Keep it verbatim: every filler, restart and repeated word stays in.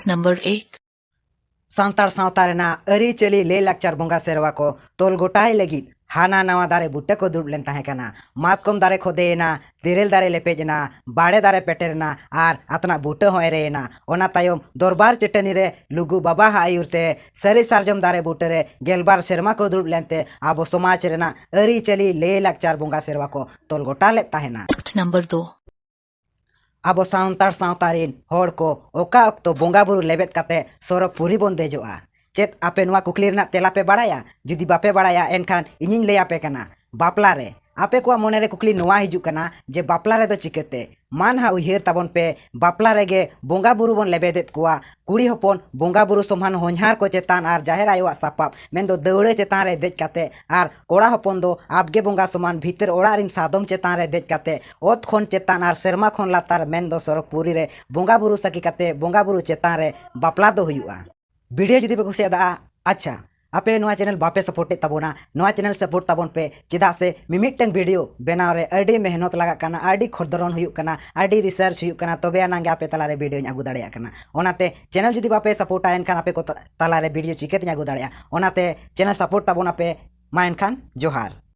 Number eight. Santal ᱥᱟᱶᱛᱟ ᱨᱮᱱᱟᱜ ᱟᱹᱨᱤᱪᱟᱹᱞᱤ, ᱞᱟᱹᱭᱼᱞᱟᱠᱪᱟᱨ, ᱵᱚᱸᱜᱟ ᱥᱮᱨᱣᱟ ᱠᱚ ᱛᱚᱞ ᱜᱚᱴᱟᱭ ᱞᱟᱹᱜᱤᱫ ᱦᱟᱱᱟ ᱱᱟᱣᱟ ᱫᱟᱨᱮ ᱵᱩᱴᱟᱹ ᱠᱚ ᱫᱩᱲᱩᱵ ᱞᱮᱱ ᱛᱟᱦᱮᱸ ᱠᱟᱱᱟ᱾ ᱢᱟᱛᱠᱚᱢ ᱫᱟᱨᱮ ᱠᱷᱚᱫᱮᱭᱮᱱᱟ, ᱛᱮᱨᱮᱞ ᱫᱟᱨᱮ ᱞᱮᱯᱮᱡ ᱮᱱᱟ, ᱵᱟᱲᱮ ᱫᱟᱨᱮ ᱯᱮᱴᱮᱨ ᱮᱱᱟ ᱟᱨ ᱟᱛᱱᱟᱜ ᱵᱩᱴᱟᱹ ᱦᱚᱸ ᱮᱨᱮᱭᱮᱱᱟ᱾ ᱚᱱᱟ ᱛᱟᱭᱚᱢ ᱫᱚᱨᱵᱟᱨ ᱪᱟᱹᱴᱟᱹᱱᱤ ᱨᱮ ᱞᱩᱜᱩ ᱵᱟᱵᱟᱣᱟᱜ ᱟᱹᱭᱩᱨ ᱛᱮ ᱥᱟᱹᱨᱤ ᱥᱟᱨᱡᱚᱢ ᱫᱟᱨᱮ ᱵᱩᱴᱟᱹ ᱨᱮ ᱜᱮᱞᱵᱟᱨ ᱥᱮᱨᱢᱟ ᱠᱚ ᱫᱩᱲᱩᱵ ᱞᱮᱱᱛᱮ ᱟᱵᱚ ᱥᱚᱢᱟᱡᱽ ᱨᱮᱱᱟᱜ ᱟᱹᱨᱤᱪᱟᱹᱞᱤ, ᱞᱟᱹᱭᱼᱞᱟᱠᱪᱟᱨ, ᱵᱚᱸᱜᱟ ᱥᱮᱨᱣᱟ ᱠᱚ ᱛᱚᱞ ᱜᱚᱴᱟ ᱞᱮᱫ ᱛᱟᱦᱮᱱᱟ᱾ Number ᱫᱩ. ᱟᱵᱚ ᱥᱟᱱᱛᱟᱲ ᱥᱟᱶᱛᱟ ᱨᱤᱱ ᱦᱚᱲ ᱠᱚ ᱚᱠᱟ ᱚᱠᱛᱚ ᱵᱚᱸᱜᱟ ᱵᱩᱨᱩ ᱞᱮᱵᱮᱫ ᱠᱟᱛᱮ ᱥᱚᱨᱚᱜᱽ ᱯᱩᱨᱤ ᱵᱚᱱ ᱫᱮᱡᱚᱜᱼᱟ? ᱪᱮᱫ ᱟᱯᱮ ᱱᱚᱣᱟ ᱠᱩᱠᱞᱤ ᱨᱮᱱᱟᱜ ᱛᱮᱞᱟ ᱯᱮ ᱵᱟᱲᱟᱭᱟ? ᱡᱩᱫᱤ ᱵᱟᱯᱮ ᱵᱟᱲᱟᱭᱟ, ᱮᱱᱠᱷᱟᱱ ᱤᱧᱤᱧ ᱞᱟᱹᱭ ᱟᱯᱮ ᱠᱟᱱᱟ᱾ ᱵᱟᱯᱞᱟ ᱨᱮ᱾ ᱟᱯᱮ ᱠᱚᱣᱟᱜ ᱢᱚᱱᱮ ᱨᱮ ᱠᱩᱠᱞᱤ ᱱᱚᱣᱟ ᱦᱤᱡᱩᱜ ᱠᱟᱱᱟ ᱡᱮ ᱵᱟᱯᱞᱟ ᱨᱮᱫᱚ ᱪᱤᱠᱟᱹᱛᱮ? ᱢᱟ ᱱᱟᱦᱟᱜ ᱩᱭᱦᱟᱹᱨ ᱛᱟᱵᱚᱱ ᱯᱮ, ᱵᱟᱯᱞᱟ ᱨᱮᱜᱮ ᱵᱚᱸᱜᱟ ᱵᱩᱨᱩ ᱵᱚᱱ ᱞᱮᱵᱮᱫᱮᱫ ᱠᱚᱣᱟ᱾ ᱠᱩᱲᱤ ᱦᱚᱯᱚᱱ ᱵᱚᱸᱜᱟ ᱵᱩᱨᱩ ᱥᱚᱢᱟᱱ ᱦᱚᱧᱦᱟᱨ ᱠᱚ ᱪᱮᱛᱟᱱ ᱟᱨ ᱡᱟᱦᱮᱨ ᱟᱭᱳᱣᱟᱜ ᱥᱟᱯᱟᱵ, ᱢᱮᱱᱫᱚ ᱫᱟᱹᱣᱲᱟᱹ ᱪᱮᱛᱟᱱ ᱨᱮ ᱫᱮᱡ ᱠᱟᱛᱮ, ᱟᱨ ᱠᱚᱲᱟ ᱦᱚᱯᱚᱱ ᱫᱚ ᱟᱵᱜᱮ ᱵᱚᱸᱜᱟ ᱥᱚᱢᱟᱱ ᱵᱷᱤᱛᱟᱹᱨ ᱚᱲᱟᱜ ᱨᱤᱱ ᱥᱟᱫᱚᱢ ᱪᱮᱛᱟᱱ ᱨᱮ ᱫᱮᱡ ᱠᱟᱛᱮ, ᱚᱛ ᱠᱷᱚᱱ ᱪᱮᱛᱟᱱ ᱟᱨ ᱥᱮᱨᱢᱟ ᱠᱷᱚᱱ ᱞᱟᱛᱟᱨ, ᱢᱮᱱᱫᱚ ᱥᱚᱨᱚᱜᱽ ᱯᱩᱨᱤ ᱨᱮ ᱵᱚᱸᱜᱟ ᱵᱩᱨᱩ ᱥᱟᱹᱠᱷᱤ ᱠᱟᱛᱮ ᱵᱚᱸᱜᱟ ᱵᱩᱨᱩ ᱪᱮᱛᱟᱱ ᱨᱮ ᱵᱟᱯᱞᱟ ᱫᱚ ᱦᱩᱭᱩᱜᱼᱟ᱾ ᱵᱷᱤᱰᱤᱭᱳ ᱡᱩᱫᱤ ᱯᱮ ᱠᱩᱥᱤᱭᱟᱫᱟ, ᱟᱪᱪᱷᱟ, ᱟᱯᱮ ᱱᱚᱣᱟ ᱪᱮᱱᱮᱞ ᱵᱟᱯᱮ ᱥᱟᱯᱳᱨᱴᱮᱫ ᱛᱟᱵᱚᱱᱟ, ᱱᱚᱣᱟ ᱪᱮᱱᱮᱞ ᱥᱟᱯᱳᱨᱴ ᱛᱟᱵᱚᱱ ᱯᱮ, ᱪᱮᱫᱟᱜ ᱥᱮ ᱢᱤᱢᱤᱫᱴᱟᱝ ᱵᱷᱤᱰᱤᱭᱳ ᱵᱮᱱᱟᱣ ᱨᱮ ᱟᱹᱰᱤ ᱢᱮᱦᱱᱚᱛ ᱞᱟᱜᱟᱜ ᱠᱟᱱᱟ, ᱟᱹᱰᱤ ᱠᱷᱚᱸᱫᱽᱨᱚᱱ ᱦᱩᱭᱩᱜ ᱠᱟᱱᱟ, ᱟᱹᱰᱤ ᱨᱤᱥᱟᱨᱪ ᱦᱩᱭᱩᱜ ᱠᱟᱱᱟ, ᱛᱚᱵᱮ ᱟᱱᱟᱝ ᱜᱮ ᱟᱯᱮ ᱛᱟᱞᱟᱨᱮ ᱵᱷᱤᱰᱤᱭᱳᱧ ᱟᱹᱜᱩ ᱫᱟᱲᱮᱭᱟᱜ ᱠᱟᱱᱟ᱾ ᱚᱱᱟᱛᱮ ᱪᱮᱱᱮᱞ ᱡᱩᱫᱤ ᱵᱟᱯᱮ ᱥᱟᱯᱳᱨᱴᱟ, ᱮᱱᱠᱷᱟᱱ ᱟᱯᱮ ᱠᱚ ᱛᱟ-, ᱛᱟᱞᱟᱨᱮ ᱵᱷᱤᱰᱤᱭᱳ ᱪᱤᱠᱟᱹᱛᱤᱧ ᱟᱹᱜᱩ ᱫᱟᱲᱮᱭᱟᱜᱼᱟ? ᱚᱱᱟᱛᱮ ᱪᱮᱱᱮᱞ ᱥᱟᱯᱳᱨᱴ ᱛᱟᱵᱚᱱ ᱟᱯᱮ᱾ ᱢᱟ ᱮᱱᱠᱷᱟᱱ ᱡᱚᱦᱟᱨ᱾